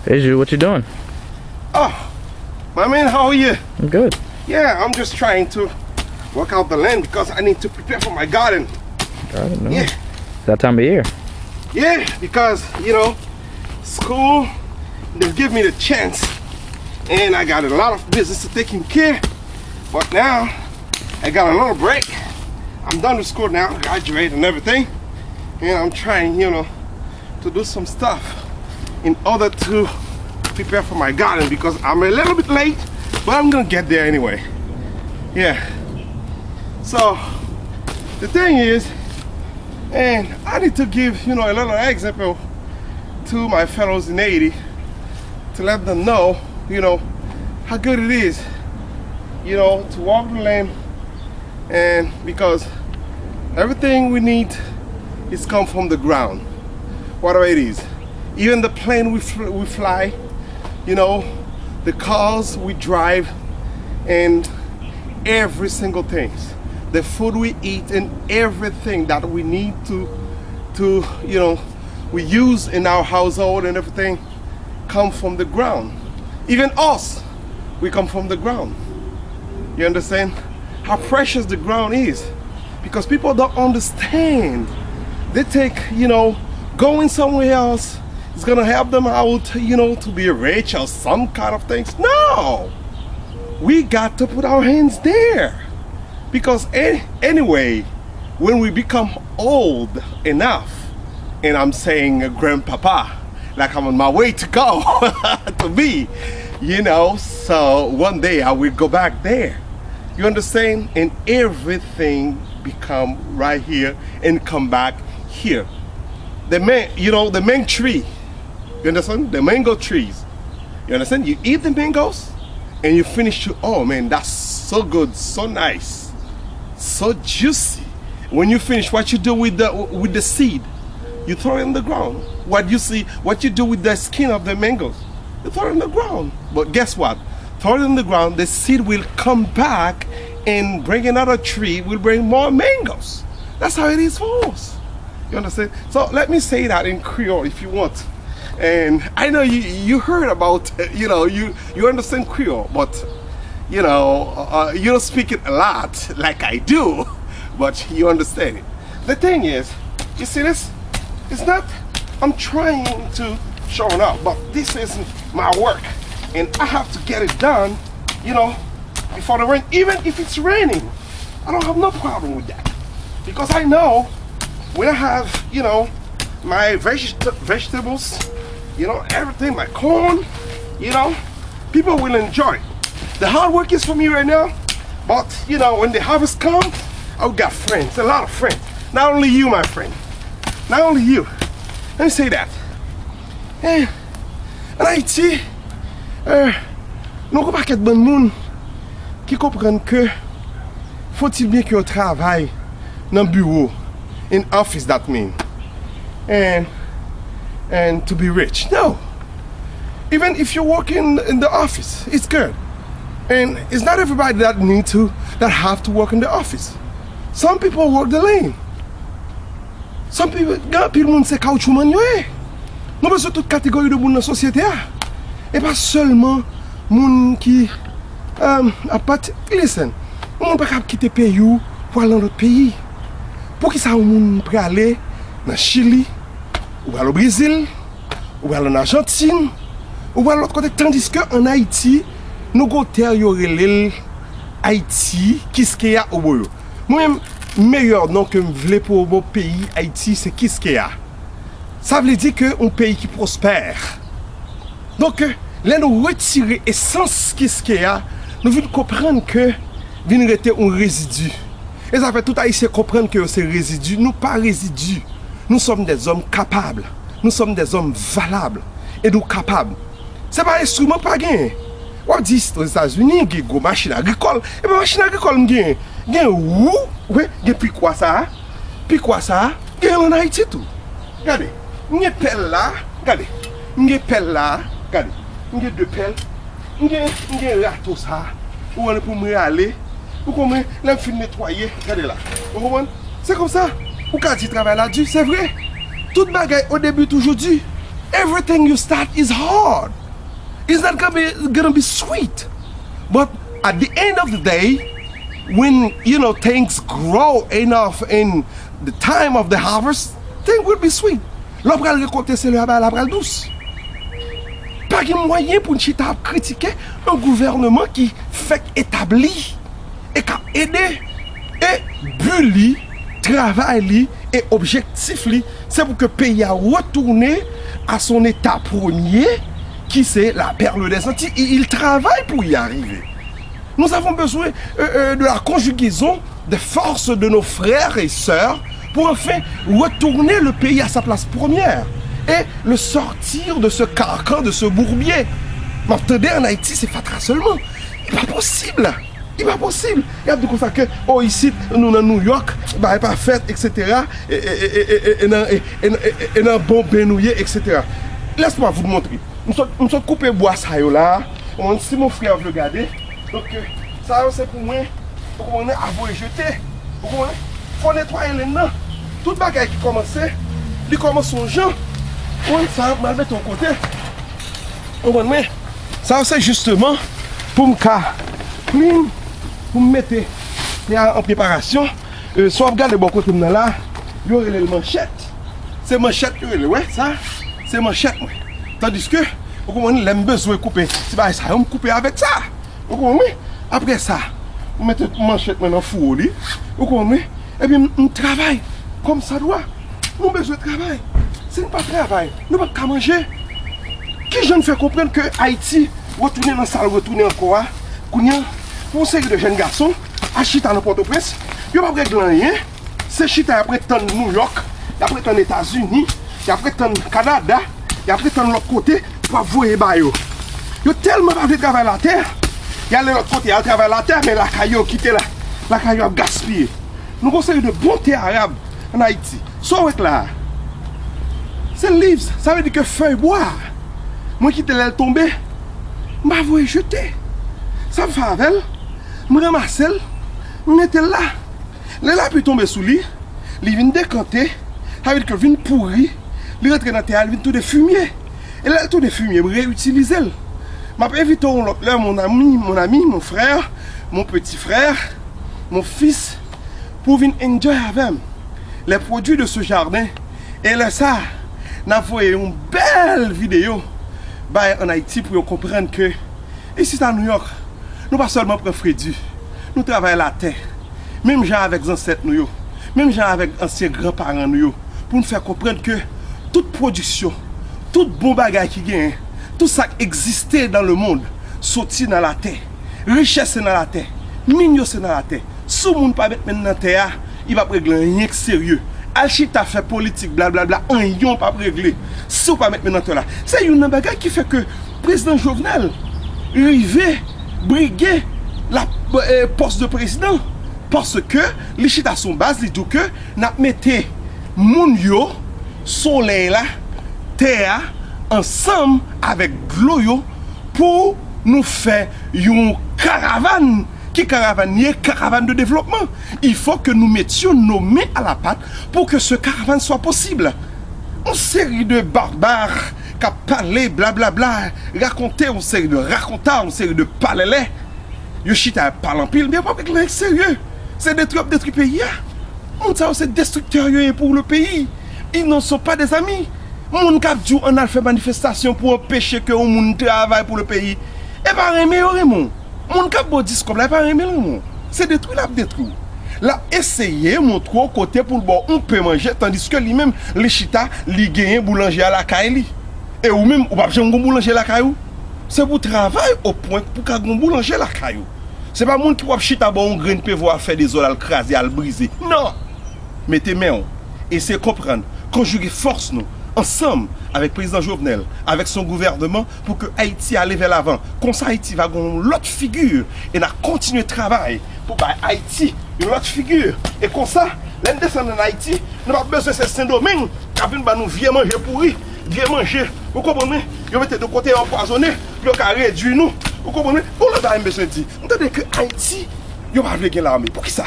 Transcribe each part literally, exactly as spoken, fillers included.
Hey, Jules, what you doing? Oh, my man, how are you? I'm good. Yeah, I'm just trying to work out the land because I need to prepare for my garden. Garden, no. Yeah. That time of year. Yeah, because, you know, school, they give me the chance. And I got a lot of business to taking care. But now, I got a little break. I'm done with school now, graduate and everything. And I'm trying, you know, to do some stuff in order to prepare for my garden because I'm a little bit late, but I'm gonna get there anyway. Yeah. So the thing is, and I need to give, you know, a little example to my fellows in Haiti to let them know, you know, how good it is, you know, to walk the land and because everything we need is come from the ground, whatever it is, even the plane we, fl- we fly, you know, the cars we drive, and every single thing, the food we eat and everything that we need to to you know we use in our household and everything come from the ground. Even us, we come from the ground. You understand how precious the ground is? Because people don't understand. They think, you know, going somewhere else is gonna help them out, you know, to be rich or some kind of things. No! We got to put our hands there. Because any, anyway, when we become old enough, and I'm saying grandpapa, like I'm on my way to go to be, you know, so one day I will go back there. You understand? And everything become right here and come back here. The main, you know, the main tree, you understand? The mango trees. You understand? You eat the mangoes and you finish to, oh man, that's so good, so nice, so juicy. When you finish, what you do with the with the seed? You throw it in the ground. What you see, what you do with the skin of the mangoes? You throw it in the ground. But guess what? Throw it in the ground, the seed will come back and bring another tree, will bring more mangoes. That's how it is for us. You understand? So let me say that in Creole if you want. And I know you you heard about you know you you understand Creole, but you know uh, you don't speak it a lot like I do, but you understand it. The thing is, you see this? It's not. I'm trying to show it up, but this is my work, and I have to get it done. You know, before the rain, even if it's raining, I don't have no problem with that because I know when I have you know my veg- vegetables, you know everything, my corn, you know people will enjoy. The hard work is for me right now, but you know when the harvest comes, I got friends, a lot of friends. Not only you, my friend, not only you. Let me say that. Eh, an Ayiti, eh, nou gon pakèt bann moun ki konprann ke fòtil byen ke yo travay nan biwo, in office that mean, and and to be rich. No. Even if you work in, in the office, it's good. And it's not everybody that need to that have to work in the office. Some people work the lane. Some people, gen anpil moun se kawoutchoumann yo ye. Nou bezwen tout kategori de moun nan sosyete a. E pa sèlman moun ki um, ap pati. Listen, yon moun pa kab kite peyi w pou al nan lòt peyi. Poukisa yon moun prale nan Chili, ou pral o Brezil, ou pral an Ajantin, ou pral lòt kote, tandiske an Ayiti, nou gon tè yo rele l Ayiti, Kiskeya, Oboyo. Mwen menm, meyè non ke m vle pou mon peyi Ayiti se Kiskeya. Sa vle di ke yon peyi ki pwospè. Donk, lè nou retire esans Kiskeya, nou vin konprann ke vin rete yon rezidi. E sa fè tout Ayisyen konprann ke yo se rezidi. Nou pa rezidi. Nous sommes des hommes capables. Nous sommes des hommes valables. E nou kapab. Se pa enstriman k pa genyen. W ap di, Ozetazini, gen gwo machin agrikòl. E pa machin agrikòl m genyen. Gen wou, wi, gen pikwa sa a. Pikwa sa a, gen l ann Ayiti tou. Gade, m gen pèl la, gade. M gen pèl la, gade. M gen de pèl. M gen, m gen rato sa a. Ou wè l pou m rale. Ou konprann? Lè m fin netwaye, gade la. Ou konprann? Se konsa. Ou ka di travay la di, se vre. Tout bagay o debi toujou di. Everything you start is hard. It's not gonna be, gonna be sweet. But at the end of the day, when, you know, things grow enough in the time of the harvest, thing will be sweet. Lè w pral rekolte, se lè a bagay la pral dous. Pa gen mwayen pou n chita ap kritike yon gouvènman ki fèk etabli e k ap ede, e bi li, travay li, e objektif li, se pou ke peyi a retounen à son état premier, qui c'est la perle des Antilles. Il, il travaille pour y arriver. Nous avons besoin euh, euh, de la conjugaison des forces de nos frères et sœurs pour enfin retourner le pays à sa place première et le sortir de ce carcan, de ce bourbier. M ap tande an Ayiti, se fatra sèlman. E pa posib. Li pa posib. Y ap di konsa ke, o, isit, nou nan New York, bagay pa fèt, et cetera. E, e, e, e, e, e nan, e, e, e, e nan bon ben nou ye, et cetera. Laisse-moi vous montrer. M sot, m sot koupe bwa sa yo la. Bon, si mon frère veut garder. Donk, euh, sa yo se pou mwen. Ou konprann? À voye jete. Ou konprann? Fò netwaye lenn nan. Tout bagay ki kòmanse, li kòmanse yon jan. Ou konprann sa? M al mete yon kote. Ou konprann mwen? Sa yo se jisteman pou m ka plin, pou m mete tè a an preparasyon. Euh, si w ap gade bò kote m nan la, yo rele l manchèt. Se manchèt yo rele, wè, sa, se manchèt mwen. Tandiske, ou konprann, lè m bezwen koupe ti bagay sa yo, m koupe avèk sa. Ou konprann, wi? Apre sa, m mete manchèt mwen nan fouwo li. Ou konprann, wi? Epi m, m travay kòmsadwa. Nou bezwen travay. Si n pa travay, nou p ap ka manje. Kijan n fè konprann ke Ayiti retounen nan sa l retounen ankò a? Kounye a, pou yon seri de jèn gason, al chita nan Pòtoprens, yo p ap regle anyen. Se chita y ap ret tann Nouyòk, y ap ret tann Etazini, y ap ret tann Kanada, y ap ret tann lòt kote pou ap voye ba yo. Yo tèlman pa vle travay latè, y ale lòt kote, y al travay latè, men lakay yo kite la, lakay yo ap gaspiye. Nou gon seri de bon tè arab ann Ayiti. Sa w wè k la a, se leaves, sa vle di ke fèy bwa a. Mwen kite l lè l tonbe, m pa voye jete. Sa m fè avè l? M ranmase l, m mete l la. Lè lapli tonbe sou li, li vin dekante, sa vle di ke l vin pouri, li rantre nan tè a, li vin tou de fimye. E lè l tou de fimye, m reyitilize l. M ap envite w yon lòt lè, mon ami, mon ami, mon frère, mon petit frère, mon fils, pou w vin enjoy avè m les produits de ce jardin. E lè sa a, n ap voye yon bèl videyo bay ann Ayiti pou yo konprann ke isit a Nouyòk, nou pa sèlman pran fredi, nou travay latè. Menm jan avèk zansèt nou yo, menm jan avèk ansyen granparan nou yo, pou n fè konprann ke tout pwodiksyon, tout bon bagay ki genyen, tout sa k egziste dans le monde, soti nan latè. Richès se nan latè, min yo se nan latè. Si yon moun pa met men l nan tè a, li p ap regle anyen k serye. Al chita fè politik blablabla, anyen w p ap regle si w pa met men nan tè la. Se youn nan bagay ki fè ke prezidan Jovenel rive brige la, eh, pòs de prezidan. Paske li chita sou yon baz, li di w ke n ap mete moun yo, solèy la, tè a, ansanm avèk dlo yo pou nou fè yon karavàn. Ki karavàn li ye? Karavàn de devlopman. Il faut que nous mettions nos mains à la pâte pour que ce caravane soit possible. Yon seri de barbar k ap pale blablabla, rakonte yon seri de rakonta, yon seri de palèlè. Yo chita ap pale anpil, men yo p ap regle anyen k serye. Se detwi y ap detwi peyi a. Moun sa yo se destriktè yo ye pou le peyi. Ils ne sont pas des amis. Moun k ap di w ann al fè manifestasyon pou anpeche ke yon moun travay pou le peyi, e pa renmen yo renmen w. Moun k ap ba w diskò la, e pa renmen l renmen w. Se detwi l ap detwi w. L ap eseye montre w kote pou l ba w yon pen manje, tandiske li menm, li chita, li genyen boulanje a lakay li. E ou menm, ou p ap janm gon boulanje lakay ou. Se pou w travay o pwen pou w ka gon boulanje lakay ou. Se pa moun ki pou ap chita ba w yon grenn pen vo a fè dezòd, al kraze, al brize. Non! Mete men w, eseye konprann, konjige fòs nou, ansanm avèk prezidan Jovenel, avèk son gouvènman, pou ke Ayiti ale vè lavan. Konsa Ayiti va gen yon lòt figi, e n a kontinye travay pou bay Ayiti yon lòt figi. E konsa, lè n desann ann Ayiti, nou p ap bezwen se Sendomeng k ap vin ban nou vye manje pouri, vye manje, ou konprann mwen? Yo mete de kote, yo anpwazonnen, pou yo ka redui nou, ou konprann mwen? Gon lòt bagay m bezwen di. M tande ke Ayiti, yo pa vle gen lame. Poukisa?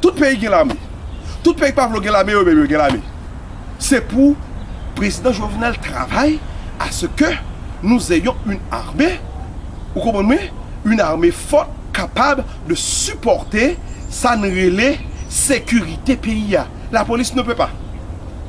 Tout peyi gen lame. Tout peyi k pa vle gen lame, yo menm yo gen lame. Se pou Président Jovenel travaille à ce que nous ayons une armée, ou konprann mwen, une armée forte, capable de supporter sa n rele sécurité peyi a. La police ne peut pas.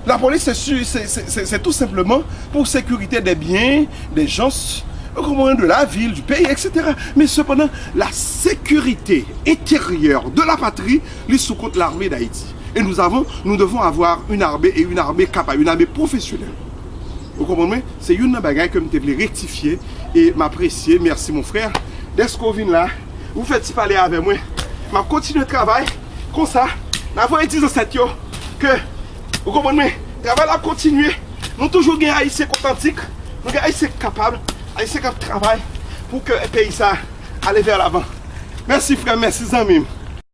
La police, c'est su- c'est- c'est- c'est- c'est tout simplement pour sécurité des biens, des gens, ou konprann, de la ville, du pays, et cetera. Mais cependant, la sécurité intérieure de la patrie, li sou kont l'armée d'Haïti. Et nous avons, nous devons avoir une armée et une armée capable, une armée professionnelle. Ou konprann mwen? Se youn nan bagay ke m te vle rektifye e m apresye. Mèsi, mon frè, dèske w vin la. Ou fè ti pale avè mwen. M ap kontinye travay konsa. N a voye di zansèt yo ke, ou konprann mwen, travay la ap kontinye. Nou toujou gen Ayisyen otantik. Nou gen Ayisyen k kapab. Ayisyen k ap travay pou ke peyi sa ale vè lavan. Mèsi, frè m. Mèsi, zanmi m.